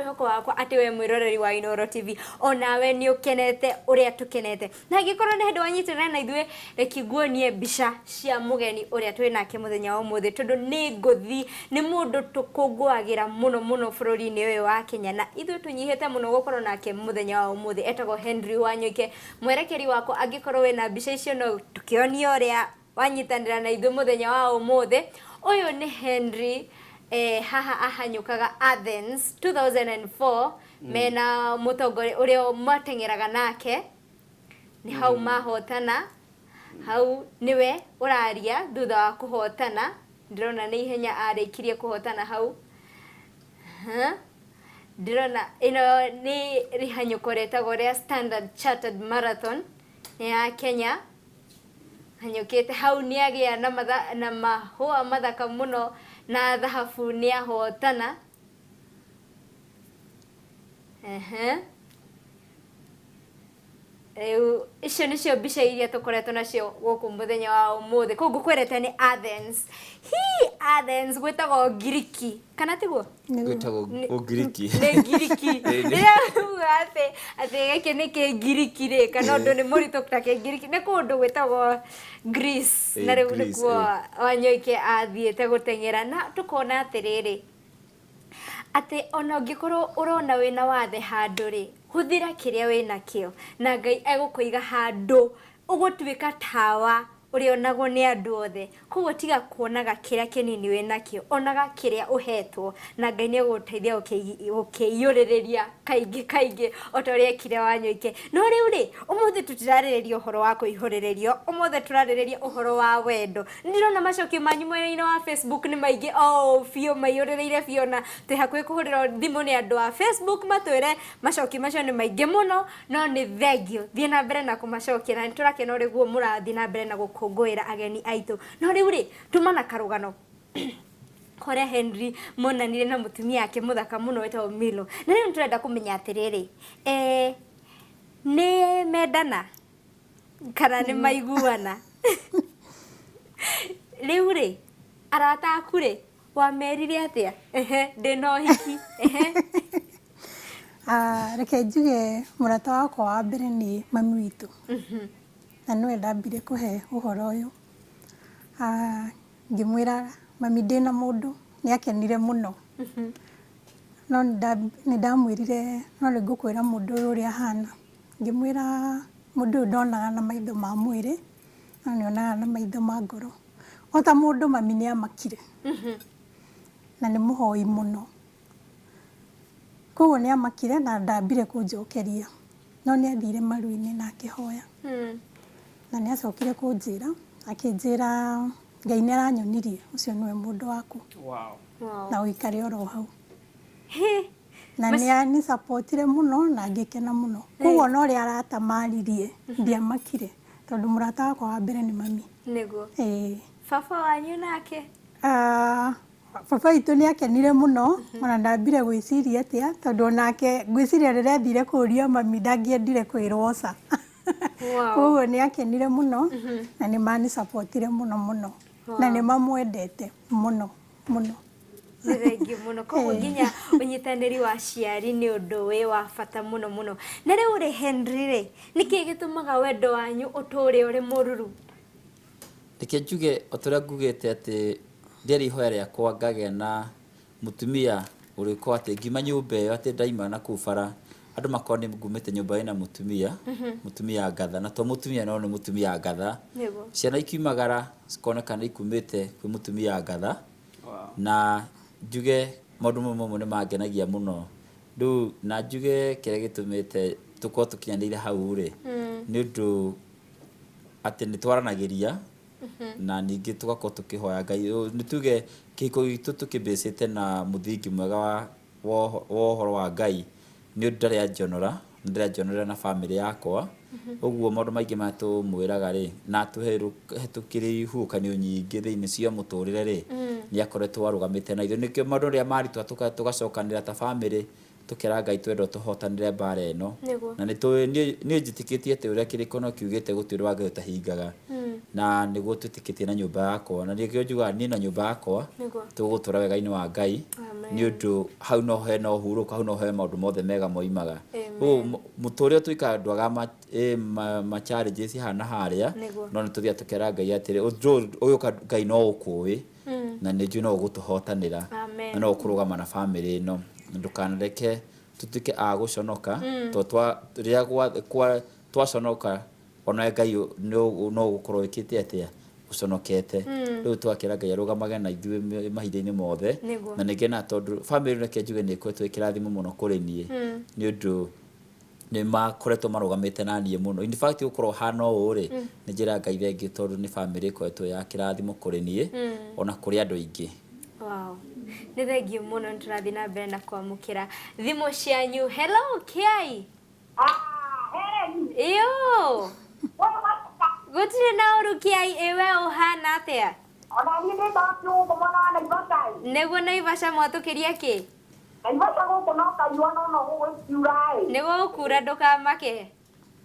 mwĩhoko wakwa atĩ we mwĩroreri wa Inooro TV onawe nĩ ũkenete ũrĩa tũkenete. Na angĩkorwo nĩ hĩndĩ wanyitanĩra na ithuĩ, reke nguonie mbica cia mũgeni ũrĩa twĩ nake mũthenya wa ũmũthĩ, tondũ nĩ ngũthi, nĩ mũndũ tũkũngũagĩra mũno mũno bũrũri-inĩ ũyũ wa Kenya, na ithuĩ tũnyihĩte mũno gũkorwo nake mũthenya wa ũmũthĩ. Etagwo Henry Wanyoike. Mwerekeri wakwa angĩkorwo wĩna mbica icio no tũkĩonie ũrĩa wanyitanĩra na ithuĩ mũthenya wa ũmũthĩ. Ũyũ nĩ Henry eh, haha ahanyũkaga Athens 2004 mena mũtongoria ũrĩa mateng'eraga nake nĩ hau mahotana hau nĩwe ũraria thutha wa kũhotana ndĩrona nĩ ihenya arĩkirie kũhotana hau Huh? ndĩrona ĩno nĩ rĩhanyũko rĩtagwo rĩa Standard Chartered Marathon nĩ ya Kenya hanyũkĩte hau nĩ agĩa na, matha, na mahũa mathaka mũno na thahabu nĩ ahotana Ehe. Rĩu icio nĩcio mbica iria tũkoretwo nacio gũkũ mũthenya wa ũmũthĩ. Kũu ngũkwĩrĩte nĩ Athens. Hi, Athens gwĩtagwo Ngiriki. Kana tiguo? Gwĩtagwo Ũngiriki. Nĩ Ngiriki. Rĩrĩa uga atĩ atĩ gĩkĩ nĩ kĩngiriki rĩ, kana ũndũ nĩ mũritũ ta kĩngiriki, nĩ kũndũ gwĩtagwo Greece. Na rĩu nĩkuo Wanyoike athiĩte gũteng'era. Na tũkona atĩrĩrĩ, atĩ ona ũngĩkorwo ũrona wĩna wathe handũ rĩ, hũthĩra kĩrĩa wĩnakĩo na Ngai egũkũiga handũ ũgũtuĩka tawa ũrĩa onagwo nĩ andũ othe. Koguo tiga kuonaga kĩrĩa kĩnini wĩnakĩo, onaga kĩrĩa ũhetwo na Ngai nĩ egũgũteithia gũkĩiyũrĩrĩria kaingĩ kaingĩ o ta ũrĩa ekire Wanyoike. No rĩu rĩ, ũmũthĩ tũtirarĩrĩria ũhoro wa kũihũrĩrĩrio, ũmũthĩ tũrarĩrĩria ũhoro wa wendo. Nĩndĩrona macokio manyu mwena-inĩ wa Facebook nĩ maingĩ o ũũ biũ maiyũrĩrĩire biũ na twĩ hakuhĩ kũhũrĩrwo thimũ nĩ andũ a Facebook matwĩre macokio macio nĩ maingĩ mũno no nĩ thengiũ. Thiĩ na mbere na kũmacokia na nĩtũrakena ũrĩguo mũrathiĩ na mbere na gũkũngũĩra ageni aitũ. No rĩu rĩ, tuma na karũgano ũrĩa Henry monanire na mũtumia wake mũthaka mũno wĩtagwo Milo. Na rĩu nĩtũrenda kũmenya atĩrĩrĩ, eh, nĩ mendana kana nĩ maiguana? Rĩu rĩ, arata aku rĩ, wamerire atĩa? Ehe, ndĩna ũhiki. Ehe. Ah, reke njuge mũrata wakwa wa mbere nĩ mami witũ na nĩwe ndambire kũhe ũhoro ũyũ. Ah, ngĩmwĩra mami ndĩna mũndũ, nĩ akenire mũno. No nĩ ndamwĩrire no nĩ ngũkwĩra mũndũ ũyũ ũrĩa ahana. Ngĩmwĩra mũndũ ũyũ ndonaga na maitho ma mwĩrĩ, no nĩ onaga na maitho ma ngoro. O ta mũndũ mami nĩ amakire na nĩ mũhoi mũno. Koguo nĩ amakire na ndambire kũnjokeria, no nĩ athire maru-inĩ na akĩhoya. Na nĩ acokire kũnjĩra, akĩnjĩra Ngai nĩ aranyonirie ũcio nĩwe mũndũ waku. Wow. Na ũikare oro hau. Na nĩ anisapotire mũno na ngĩkena mũno. Koguo ona ũrĩa arata maririe ndiamakire tondũ mũrata wakwa wa mbere nĩ mami. Nĩguo. Ĩĩ. Baba wanyu nake? Ah, baba witũ nĩ akenire mũno ona ndambire gwĩciria atĩa tondũ onake ngwĩciria rĩrĩa athire kũria mami ndangĩendire kwĩrwo ca. Wow. Koguo nĩ akenire mũno na nĩ manisapotire mũno mũno na nĩ mamwendete mũno mũno. Nĩ thengiũ mũno koguo nginya ũnyitanĩri wa aciari nĩ ũndũ wĩ wa bata mũno mũno. Na rĩu rĩ Henry rĩ, nĩkĩ gĩtũmaga wendo wanyu ũtũre ũrĩ mũruru? Reke njuge o ta ũrĩa ngugĩte atĩ rĩarĩ ihoya rĩakwa ngagĩa na mũtumia ũrĩkorwo atĩ ngiuma nyũmba ĩyo atĩ ndaima na kũu bara andũ makorwo nĩ ngumĩte nyũmba ĩna mũtumia, mũtumia ngatha, na to mũtumia no nĩ mũtumia ngatha. Ciana ikiumagara cikoneka nĩ ikumĩte kwĩ mũtumia ngatha. Na njuge maũndũ mau mamwe nĩ mangenagia mũno. Rĩu na njuge kĩrĩa gĩtũmĩte tũkorwo tũkinyanĩire hau rĩ, nĩ ũndũ atĩ nĩ twaranagĩria na ningĩ tũgakorwo tũkĩhoya Ngai. Nĩ tuge kĩhiko gitũ tũkĩ base ĩte na mũthingi mwega wa wa ũhoro wa Ngai, nĩ ũndũ ndarĩ anjonora, ndarĩ anjonorera na bamĩrĩ yakwa, ũguo maũndũ maingĩ marĩa tũmwĩraga rĩ, na atũhĩtũkĩrie ihuhũkanio nyingĩ thĩinĩ cia mũtũrĩre rĩ, nĩ akoretwo arũgamĩte na ithuĩ. Nĩkĩo maũndũ rĩrĩa maritũha tũgacokanĩrĩra ta bamĩrĩ. Tũkera Ngai twendwo tũhotanĩre mbara ĩno. Nĩguo. Na nĩ tũĩ niĩ njĩtĩkĩtie atĩ ũrĩa kĩrĩko kiugĩte gũtirĩ ũndũ wa Ngai ũtahingaga, na nĩguo twĩtĩkĩtie na nyũmba yakwa, na nĩkĩo njugaga niĩ na nyũmba yakwa tũgũtũra wega-inĩ wa Ngai. Amen. Nĩ ũndũ hau no hena ũhurũko, hau no he maũndũ mothe mega moimaga. Amen. Ũguo mũtũrĩre tũikaraga ndwaga ma challenges hana harĩa, no nĩ tũthiaga tũkera Ngai atĩrĩ, ũndũ ũyũ Ngai no ũkũĩ, na nĩ njũĩ no ũgũtũhotanĩra, Amen. na no ũkũrũgama na bamĩrĩ ĩno. Ndũkanareke tutuĩke a gũconoka, tondũ rĩrĩa twaconoka, onawe Ngai no ũgũkorwo wĩkĩte atĩa, ũconokete. Rĩu twakĩra Ngai arũgamage na ithuĩ mahinda-inĩ mothe. Na nĩ ngenaga tondũ bamĩrĩ, reke njuge, nĩ ĩkoretwo ĩ kĩrathimo mũno kũrĩ niĩ, nĩ ũndũ nĩ makoretwo marũgamĩte na niĩ mũno. In fact, gũkorwo hana ũũ rĩ, nĩ njĩra Ngai thengiũ, tondũ nĩ bamĩrĩ ĩkoretwo ya kĩrathimo kũrĩ niĩ ona kũrĩ andũ aingĩ. Wow. Nĩ thengiũ mũno. Nĩ tũrathiĩ na mbere na kwamũkĩra thimũ cianyu. Hello, Kiai. Iyo gũtirĩ na ũru, Kiai. Ĩwe ũhana atĩa? Ona niĩ ndĩ ndakiũgũ mwena wa Naivasha. Nĩguo, Naivasha mwatũkĩria kĩ? Naivasha gũkũ no kariũa, no no gũgũkiura ĩ. Nĩguo gũkura, ndũkamake.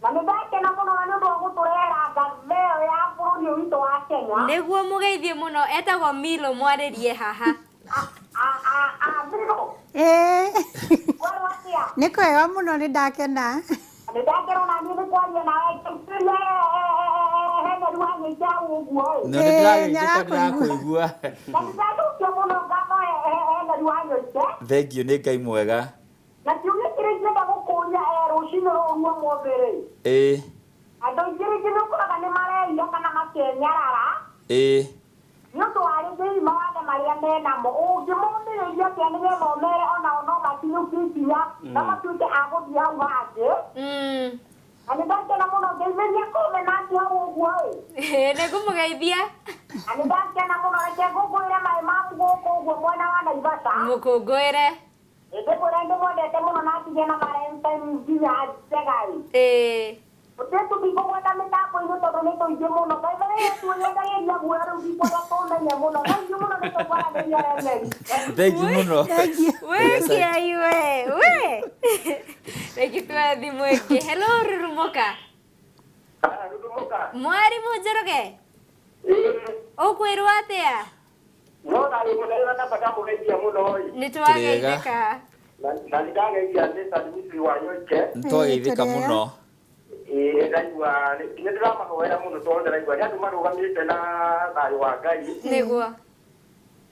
Na nĩ ndakena mũno na nĩ ũndũ wa gũtũrehera ngathĩ ĩyo ya bũrũri ũyũ witũ wa Kenya. Nĩguo, mũgeithie mũno, etagwo Milo, mwarĩrie haha. Milo. Ĩĩ. Kwerwo atĩa? Nĩ kwega mũno, nĩ ndakena. Nĩ ndakena ona niĩ nĩ kwaria nawe. Ngĩciria Henry wa Nyaita hau ũguo ĩ. No nĩ ndĩrageithĩka. Nĩarakũigua. Ndĩrakũigua. Na nĩ ndacokia mũno ngatho Henry wa Nyaita. Thengiũ, nĩ Ngai mwega. Na kĩũria kĩrĩa ingĩenda gũkũria rũcinĩ rũrũ ũmũthĩ rĩ, andũ aingĩ rĩngĩ nĩ ũkoraga nĩ mareira kana makenyarara nĩ ũndũ wa rĩngĩ hihi mawathe marĩa menamo. Ũngĩmomĩrĩria atĩa nĩgetha ũmere onao no makinyũkie ikinya na matuĩke a gũthiĩ hau hangĩ? Na nĩ ndakena mũno, ngeithĩria Covenant hau ũguo ĩ. Nĩ ngũmũgeithia. Na nĩ ndakena mũno. Reke ngũngũĩre maĩ mamu gũkũ ũguo mwena wa Naivasha. Mũkũngũĩre. Ndĩmwĩre ndĩmwendete mũno na atigĩa na Valentine nginya njega ĩ. Gũtirĩ tũtikũgweta mĩtambo-inĩ tondũ nĩ tũingĩ mũno. By the way, tuonyanagĩria guoya rĩu, ndikwenda tũmenye mũno. Thank you mũno nĩ tũkwaranĩria, Henry. Thengiũ mũno. Thank you. We Kiai, we reke tuoe thimũ ĩngĩ. Hello, Rurumuka. Rurumuka. Mwarimũ Njoroge, ũkwĩrwo atĩa? No thayũ mũnene na bata mũgeithia mũno ĩ. Nĩ twageithĩka. Na nĩ ndageithia Mr. Dimitri wa Nyoike. Nĩ twageithĩka mũno. Ĩĩ, ndaigua nĩ ndĩramahoera mũno tondũ ndĩraigua nĩ andũ marũgamĩte na thayũ wa Ngai.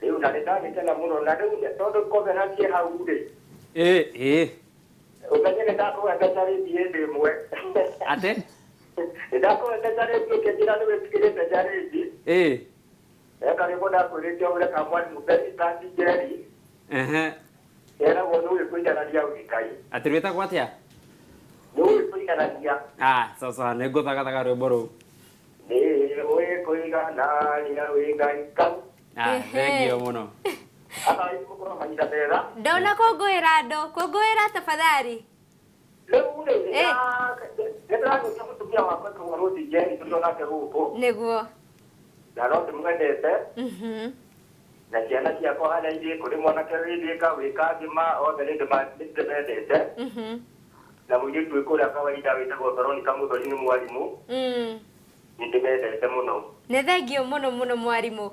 Rĩu na nĩ ndagĩkena mũno, na rĩu tondũ Covenant ĩ hau rĩ, ĩ ĩ ũmenye nĩ ndakũhete charity hĩndĩ ĩmwe. Atĩ? Nĩ ndakũhete charity, ũkĩnjĩra nĩ wĩtigĩrĩte charity. Eka rĩmwe ndakwĩrĩte ũre ka mwarimũ Felicitas Njeri. Eragwo nĩ ũĩ kũiganania wĩ Ngai. Atĩ rwĩtagwo atĩa? Nĩ ũĩ kũiganania. Ah, sasa nĩ ngũthagathaga rwĩmbo rũu. Nĩ ũĩ kũiganania wĩ Ngai kau. Ah, thengio mũno. Athaĩ mũkorwo mahinda mega. Ndona kũngũĩra andũ, kũngũĩra tafadhali. Rĩu rĩ, nĩ ndĩragĩta mũtumia wakwa etagwo Rose Njeri, tũrĩ onake gũkũ. Na no ndĩmwendete. Na ciana ciakwa harĩa irĩ, kũrĩ mwanake wĩ Thĩka, wĩ Kangĩma, othe nĩ ndĩmendete. Na mũirĩtu wĩ kũrĩa kawaida wĩtagwo Veronica Mũthoni, nĩ mwarimũ. Nĩ ndĩmendete mũno. Nĩ thengio mũno mũno, mwarimũ.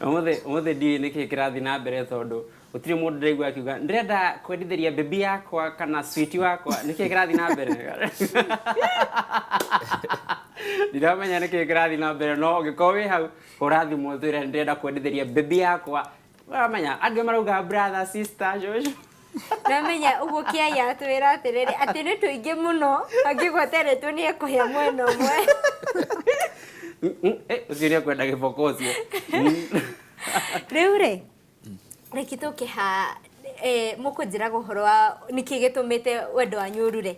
Ũmũthĩ ndiũĩ nĩkĩ kĩrathiĩ na mbere, tondũ gũtirĩ mũndũ ndĩraigua akiuga ndĩrenda kwendithĩria baby yakwa kana sweet wakwa. Nĩkĩ kĩrathiĩ na mbere? Ndiramenya nĩkĩ kĩrathiĩ na mbere, no ũngĩkorwo wĩ hau, hũra thimũ ũtwĩre ndĩrenda kwendithĩria baby yakwa. Ũramenya angĩ marauga brother, sister, shosho. Namenya ũguo Kĩai atwĩra atĩrĩrĩ, atĩ nĩ tũingĩ mũno, angĩgweteretwo nĩ ekũhĩa mwena ũmwe. Ũcio nĩ ekwenda gĩboko ũcio. Rĩu rĩ, reke tũke ha mũkũnjĩraga ũhoro wa nĩkĩ gĩtũmĩte wendo wanyu ũrure.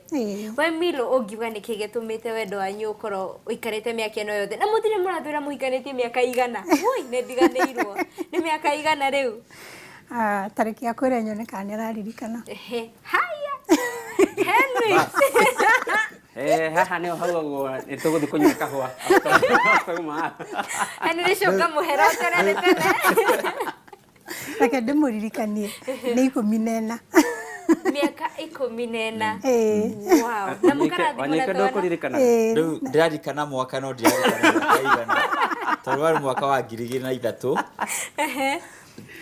We Milo, ũngiuga nĩkĩ gĩtũmĩte wendo wanyu ũkorwo ũikarĩte mĩaka ĩno yothe, na mũtirĩ mũratwĩra mũhikanĩtie mĩaka igana? Ui, nĩ ndiganĩirwo nĩ mĩaka igana rĩu. Ah, tarĩki akwĩre nyone kana nĩ araririkana. Ehe, haya, Henry. Haha nĩho haugagwo nĩ tũgũthiĩ kũnyua kahũa twauma haha. Henry, coka mũhera tene nĩ tene. Reke ndĩmũririkanie, nĩ 14. Mĩaka 14. Ĩĩ. Wow. Na mũkarathimwo na Wanyoike twana? Ndũkũririkana? Ĩĩ. Rĩu ndĩraririkana mwaka, no ndirarikana mĩaka igana, tondũ warĩ mwaka wa 2003.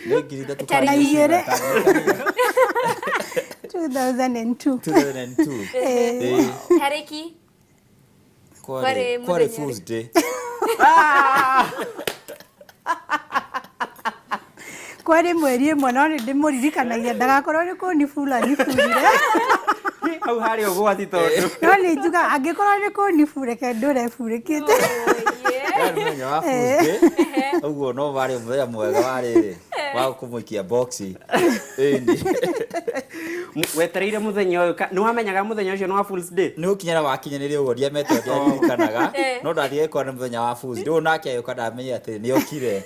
Nĩ 2003 kana Na igĩrĩ. 2005? 2002. 2002. Ĩĩ. Tarĩki? Kwarĩ Kwarĩ kwarĩ mũthenya Fools Day. Kwarĩ mweri ĩmwe, no nĩ ndĩmũririkanagia ndagakorwo nĩ kũnibura niburire. Hau harĩ ũgwati tondũ No nĩ njuga angĩkorwo nĩ kũnibure, reke ndũre burĩkĩte. Warĩ mũthenya wa Fools Day. Ũguo no warĩ mũthenya mwega warĩ wa kũmũikia boxi. Ĩni. Wetereire mũthenya ũyũ nĩ wamenyaga mũthenya ũcio nĩ wa Fools Day? Nĩ gũkinyana wakinyanĩire ũguo, ndiamete, ndiaririkanaga, no ndathire gũkora nĩ mũthenya wa Fools Day. Rĩu nake agĩũka, ndamenyire atĩ nĩ okire.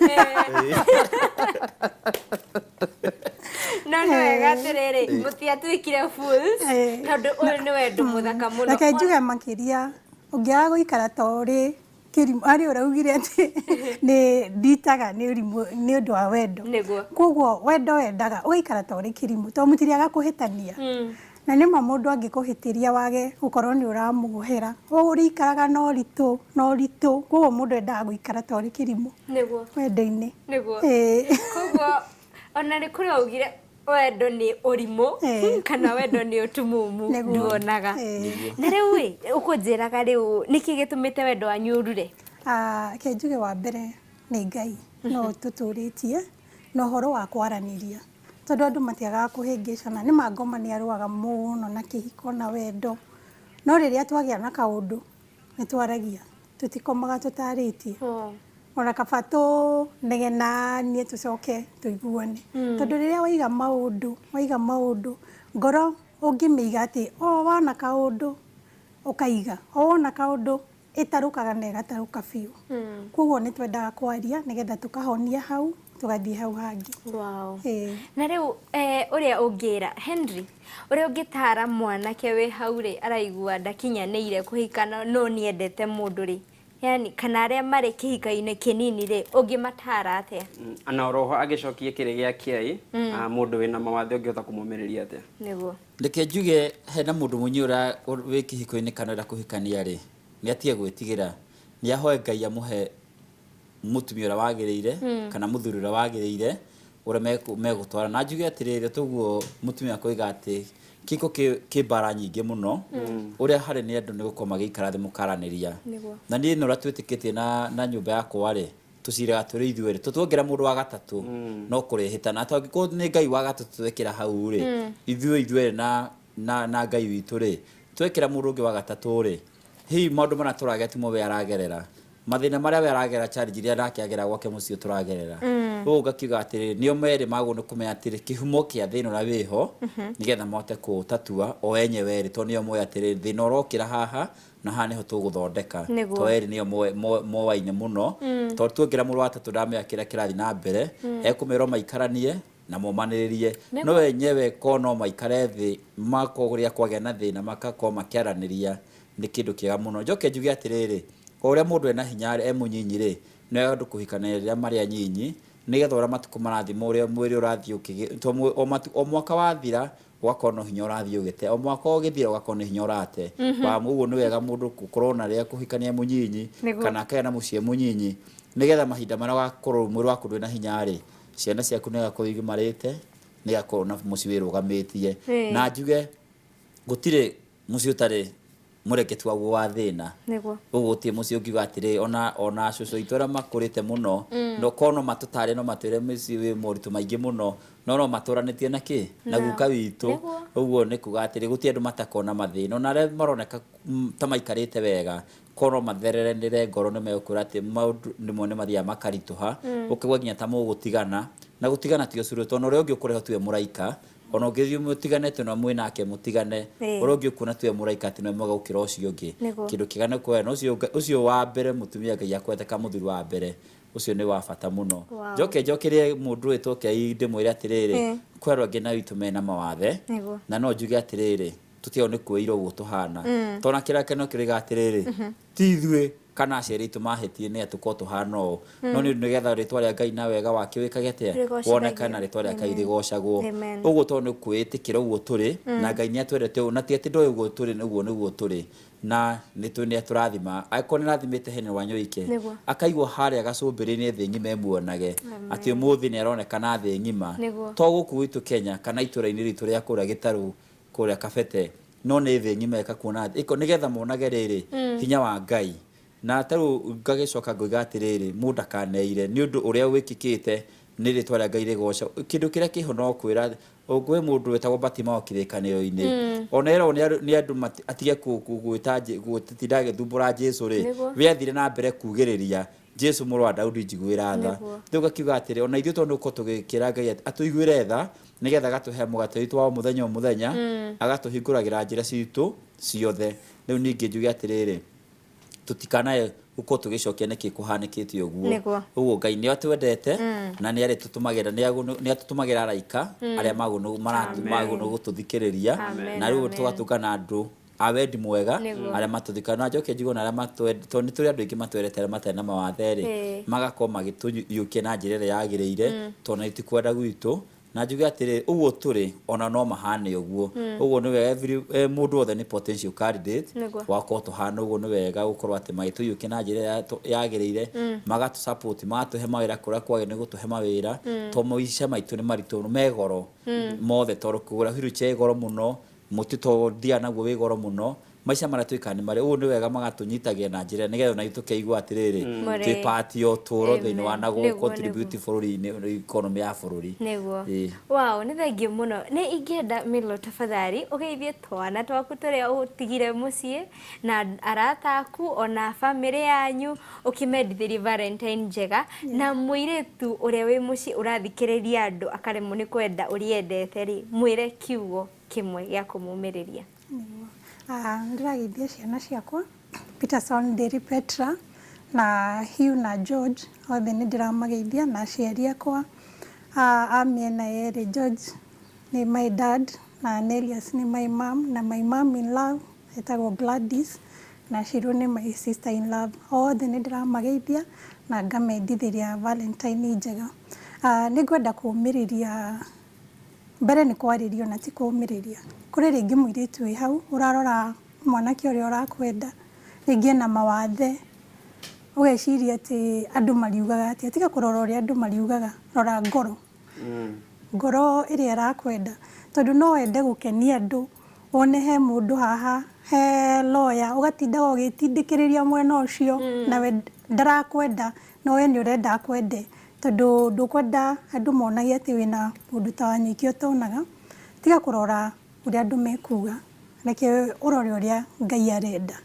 No nĩ wega atĩrĩrĩ, mũtiatuĩkire fools, tondũ ũyũ nĩ wendo mũthaka mũno. Reke njuge makĩria, ũngĩaga gũikara ta ũrĩ kĩrimũ, harĩ ũraugire atĩ nĩ nditaga nĩ ũrimũ nĩ ũndũ wa wendo. Koguo wendo wendaga ũgaikara ta ũrĩ kĩrimũ, tondũ mũtiriaga kũhĩtania. Na nĩma mũndũ angĩkũhĩtĩria wage gũkorwo nĩ ũramuohera, ũrĩikaraga na ũritũ na ũritũ. Koguo mũndũ endaga gũikara ta ũrĩ kĩrimũ wendo-inĩ. Ĩĩ. Koguo ona nĩ kũrĩ waugire wendo nĩ ũrimũ kana wendo nĩ ũtumumu, nduonaga. Na rĩu ĩ, ũkũnjĩraga rĩu nĩkĩ gĩtũmĩte wendo wanyu ũrure? Ah, reke njuge wa mbere nĩ Ngai no tũtũrĩtie na ũhoro wa kwaranĩria, tondũ andũ matiagaga kũhĩngĩcana. Nĩ ma ngoma nĩ arũaga mũno na kĩhiko na wendo, no rĩrĩa twagĩa na kaũndũ nĩ twaragia, tũtikomaga tũtarĩtie. Ona kaba tũnegenanie tũcoke tũiguane, tondũ rĩrĩa waiga maũndũ ngoro, ũngĩmĩiga atĩ o wona kaũndũ ũkaiga, o wona kaũndũ ĩtarũkaga na ĩgatarũka biũ. Koguo nĩ twendaga kwaria nĩgetha tũkahonia hau, tũgathiĩ hau hangĩ. Na rĩu ũrĩa ũngĩra Henry, ũrĩa ũngĩtara mwanake wĩ hau rĩ, araigua ndakinyanĩire kũhika no nĩendete mũndũ rĩ, yani kana arĩa marĩ kĩhiko-inĩ kĩnini rĩ, ũngĩmatara atĩa? Na oroho agĩcokia kĩrĩa gĩa kĩai, mũndũ wĩna mawathe ũngĩhota kũmũmĩrĩria atĩa? Nĩguo. Reke njuge hena mũndũ mũnyi ũrĩa wĩ kĩhiko-inĩ kana ũrenda kũhikania rĩ, nĩ atige gwĩtigĩra, nĩ ahoe Ngai amũhe mũtumia ũrĩa wagĩrĩire kana mũthuri ũrĩa wagĩrĩire, ũrĩa megũtwara. Na njuge atĩrĩrĩ, toguo mũtumia koiga atĩ kĩhiko kĩ mbara nyingĩ mũno, ũrĩa harĩ nĩ andũ nĩ gũkorwo magĩikara thĩ mũkaranĩria. Na niĩ na ũrĩa twĩtĩkĩtie na nyũmba yakwa rĩ, tũciraga tũrĩ ithuerĩ, tũtuongera mũndũ wa gatatũ no kũrĩhĩtana. Atĩ angĩkorwo nĩ Ngai wa gatatũ twekĩra hau rĩ, ithuĩ ithuerĩ na Ngai witũ rĩ, twekĩra mũndũ ũngĩ wa gatatũ rĩ, hihi maũndũ marĩa tũragera timo we aragerera, mathĩna marĩa we aragerera, challenge iria nake agera gwake mũciĩ tũragerera. Ũguo ngakiuga atĩrĩrĩ, nĩo merĩ magwo nĩ kũmenya atĩrĩ kĩhumo kĩa thĩna ũrĩa wĩho, nĩgetha mahote kũũtatua o enyewe erĩ, tondũ nĩo moĩ atĩrĩrĩ, thĩna ũrokĩra haha na haha nĩho tũgũthondeka. To erĩ nĩo moaine mũno, tondũ tuongera mũndũ wa gatatũ ndamenya kĩrĩa kĩrathiĩ na mbere. Ekũmerwo maikaranie na momanĩrĩrie, no enyewe ko no maikare thĩ, makorwo rĩrĩa kwagĩa na thĩna makakorwo makĩaranĩria, nĩ kĩndũ kĩega mũno. Njoke njuge atĩrĩrĩ, o ũrĩa mũndũ ena hinya e mũnyinyi rĩ, nĩ wega andũ kũhikania rĩrĩa marĩ anyinyi, nĩgetha ũrĩa matukũ marathiĩ, ũrĩa mwĩrĩ ũrathiĩ ũkĩgĩ to o mwaka wathira ũgakorwo no hinya ũrathiĩ ũgĩte, o mwaka ũgĩthira ũgakorwo nĩ hinya ũrate wa. Ũguo nĩ wega mũndũ gũkorwo na rĩrĩa kũhikania mũnyinyi kana akagĩa na mũciĩ mũnyinyi, nĩgetha mahinda marĩa ũgakorwo mwĩrĩ waku ndũrĩ na hinya rĩ, ciana ciaku nĩ igakorwo igimarĩte, nĩ igakorwo na mũciĩ wĩrũgamĩtie. Na njuge gũtirĩ mũciĩ ũtarĩ mũreketu waguo wa thĩna. Ũguo gũtirĩ mũciĩ ũngiuga atĩrĩ, ona cũcũ aitũ arĩa makũrĩte mũno, no korwo no matũtare, no matwĩre mũciĩ wĩ moritũ maingĩ mũno, no matũranĩtie na kĩ na guka witũ. Ũguo nĩ kuga atĩrĩ, gũtirĩ andũ matakona mathĩna, ona arĩa maroneka ta maikarĩte wega, korwo no mathereranĩre ngoro, nĩ megũkwĩra atĩ maũndũ rĩmwe nĩ mathiaga makaritũha, ũkaigua nginya ta mũgũtigana. Na gũtigana ti ũcũrũ, tondũ ũrĩa ũngĩ ũkũreho tiwe mũraika. Ona ũngĩthiĩ mũtiganĩte na mwĩ nake mũtigane, ũrĩa ũngĩ ũkuona tiwe mũraika, atĩ nĩwe mwega gũkĩra ũcio ũngĩ. Kĩndũ kĩega nĩ kuoya na ũcio wa mbere mũtumia Ngai akwete ka mũthuri wa mbere, ũcio nĩ wa bata mũno. Njoke njokerie mũndũ wĩtwo Kei, ndĩmwĩre atĩrĩrĩ, kwĩ andũ angĩ na witũ mena mawathe, na no njuge atĩrĩrĩ, tũtiagĩrĩirwo nĩ kwĩira ũguo tũhana, tondũ na kĩrakeno kĩroiga atĩrĩrĩ, ti ithuĩ. Kana aciari aitũ mahĩtie nĩ tũkorwo tũhana ũũ, no nĩ ũndũ nĩgetha rĩtwa rĩa Ngai na wega wake wĩkage atĩa? Rĩgocithagio. Wonekane na rĩtwa rĩa Ngai rĩgocagwo. Amen. Ũguo tondũ nĩ kwĩĩtĩkĩra ũguo tũrĩ, na Ngai nĩ atwendete ũũ, na ti atĩ ndoĩ ũguo tũrĩ, ũguo nĩguo tũrĩ, na nĩ tũ nĩ atũrathima. Angĩkorwo nĩ arathimĩte Henry Wanyoike, akaigwo harĩa gacũmbĩrĩ-inĩ thĩ ng'ima ĩmuonage atĩ ũmũthĩ nĩ aronekana thĩ ng'ima, to gũkũ gwitũ Kenya kana itũra-inĩ ritũ rĩa kũrĩa Gĩtarũ, kũrĩa Kabete, no nĩ thĩ ng'ima ĩkakuona nĩgetha monage rĩrĩ hinya wa Ngai. Na tarĩu ngagĩcoka ngoiga atĩrĩrĩ, mũndũ ndakaneire nĩ ũndũ ũrĩa wĩkĩkĩte, nĩ rĩtwa rĩa Ngai rĩgoca. Kĩndũ kĩrĩa kĩho no kwĩra kwĩ mũndũ wĩtagwo Bartimayo kĩrĩkanĩro-inĩ, ona erwo nĩ andũ atige gwĩta gũtinda agĩthumbũra Jesu rĩ, we athire na mbere kugĩrĩria, "Jesu mũrũ wa Daudi, njiguĩra tha." Rĩu ngakiuga atĩrĩ, ona ithuĩ tondũ nĩgũkorwo tũgĩkĩra Ngai atũiguĩre tha, nĩgetha agatũhe mũgate witũ wa o mũthenya o mũthenya, agatũhingũragĩra njĩra citũ ciothe. Rĩu ningĩ njuge atĩrĩrĩ, tũtikanae gũkorwo tũgĩcokia nĩkĩ kũhanĩkĩte ũguo. Ũguo Ngai nĩ atwendete na nĩ arĩtũtũmagĩra, nĩ atũtũmagĩra araika arĩa magũrũ gũtũthikĩrĩria, na rĩu tũgatũngana andũ a wendi mwega arĩa matũthikaga. Na njoke njigue ona arĩa matwendete, tondũ nĩ tũrĩ andũ aingĩ matwendete arĩa matarĩ na mawathe rĩ, magakorwo magĩtũiyũkia na njĩra ĩrĩa yagĩrĩire, tondũ na itikwenda gwitũ. Na njuge atĩrĩ, ũguo tũrĩ ona no mahane ũguo. Ũguo nĩ wega every mũndũ wothe nĩ potential candidate wakorwo tũhana ũguo. Nĩ wega gũkorwo atĩ magĩtũiyũkia na njĩra ĩrĩa yagĩrĩire, magatũ support, magatũhe mawĩra kũrĩa kwagĩrĩire nĩ gũtũhe mawĩra, tondũ maica maitũ nĩ maritũ, me goro mothe, tondũ kũgũra wheelchair ĩ goro mũno, mũtĩ to thiaga naguo wĩ goro mũno, maica marĩa twĩkaga nĩ marĩ ũguo. Nĩ wega magatũnyitagia na njĩra nĩgetha ona ithuĩ tũkeigua atĩrĩrĩ, twĩ part ya ũtũũro thĩinĩ wa na contribute bũrũri-inĩ, economy ya bũrũri. Wow, nĩ thengiũ mũno. Nĩ ingĩenda Milo, tafadhali ũgeithie twana twaku tũrĩa ũtigire mũciĩ na arata aku ona bamĩrĩ yanyu, ũkĩmendithĩrie Valentine njega, na mũirĩtu ũrĩa wĩ mũciĩ ũrathikĩrĩria andũ akaremwo nĩ kwenda ũrĩa endete rĩ, mwĩre kiugo kĩmwe gĩa kũmũmĩrĩria. Nĩguo. Ndĩrageithia ciana ciakwa, Peterson, Nderi, Petra na Hugh na George, othe nĩ ndĩramageithia, na aciari akwa a mĩena yerĩ. George nĩ my dad na Nelius nĩ my mom, na my mom in love etagwo Gladys, na Shiru nĩ my sister in love. Othe nĩ ndĩramageithia na ngamendithĩria Valentine njega. Nĩ ngwenda kũũmĩrĩria, mbere nĩ kwarĩrio na ti kũũmĩrĩria. Kũrĩ rĩngĩ mũirĩtu wĩ hau ũrarora mwanake ũrĩa ũrakwenda, rĩngĩ ena mawathe, ũgeciria atĩ andũ mariugaga atĩa. Tiga kũrora ũrĩa andũ mariugaga, rora ngoro, ngoro ĩrĩa ĩrakwenda, tondũ no wende gũkenia andũ, wone he mũndũ haha he lawyer, ũgatindaga ũgĩtindĩkĩrĩria mwena ũcio nawe ndarakwenda, no we nĩ ũrenda akwende, tondũ ndũkwenda andũ monage atĩ wĩna mũndũ ta Wanyoike ũtonaga. Tiga kũrora ũrĩa andũ mekuga, reke ũrore ũrĩa Ngai arenda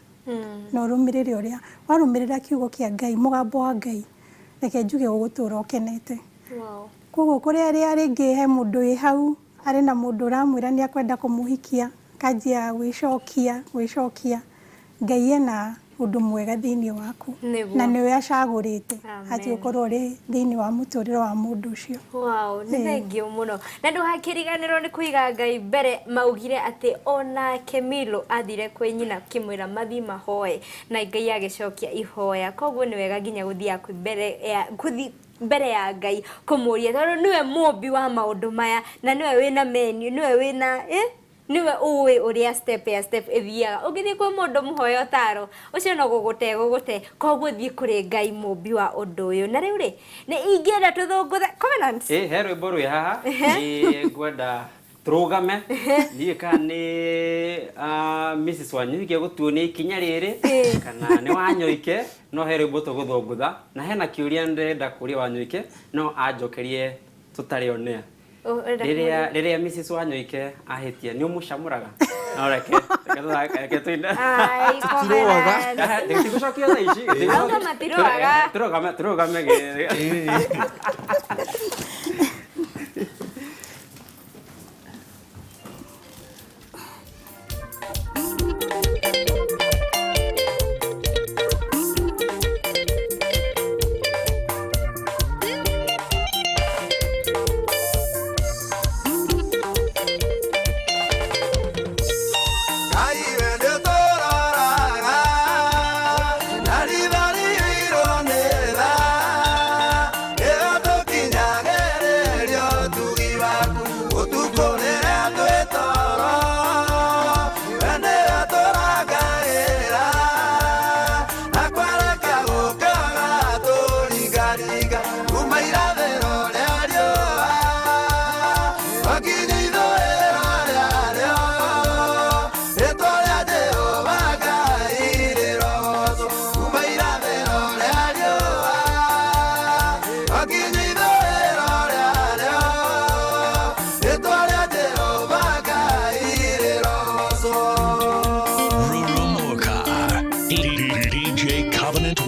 na ũrũmĩrĩre ũrĩa warũmĩrĩra kiugo kĩa Ngai, mũgambo wa Ngai, reke njuge ũgũtũra ũkenete. Koguo kũrĩ arĩa rĩngĩ he mũndũ wĩ hau arĩ na mũndũ ũramwĩra nĩ akwenda kũmũhikia, akanjia gwĩcokia gwĩcokia, Ngai ena ũndũ mwega thĩinĩ waku na nĩwe acagũrĩte atĩ ũkorwo ũrĩ thĩinĩ wa mũtũrĩre wa mũndũ ũcio. Wow, nĩ thengiũ mũno. Na ndũgakĩriganĩrwo nĩ kũiga Ngai mbere. Maugire atĩ onake Milo athire kwĩ nyina akĩmwĩra mathiĩ mahoe, na Ngai agĩcokia ihoya. Koguo nĩ wega nginya gũthiaga kwĩ mbere ya gũthiĩ mbere ya Ngai kũmũria, tondũ nĩwe mũmbi wa maũndũ maya, na nĩwe wĩna menu, nĩwe wĩna nĩwe ũĩ ũrĩa step ya step ĩthiaga. Ũngĩthiĩ kwĩ mũndũ mũhoya ũtaro, ũcio no gũgũte gũgũte. Koguo thiĩ kũrĩ Ngai mũmbi wa ũndũ ũyũ. Na rĩu rĩ, nĩ ingĩenda tũthũngũthe Covenant. Ĩ, he rwĩmbo rwĩ haha nĩ ngwenda tũrũgame, ndiũĩ kana nĩ Mrs Wanyoike gũtuonia ikinya rĩrĩ kana nĩ Wanyoike, no he rwĩmbo tũgũthũngũtha na hena kĩũria ndĩrenda kũria Wanyoike, no anjokerie tũtarĩ onea. Ũrenda Rĩrĩa kũũria? Rĩrĩa Mrs Wanyoike ahĩtia, nĩ ũmũcamũraga? No reke reke tũthake, reke tũine. Ai, Covenant. Tigũcokia thaa ici. Auga matirũaga. Tũrũgame, tũrũgame. Ngai we nĩũtũroraga na ritho. DJ Covenant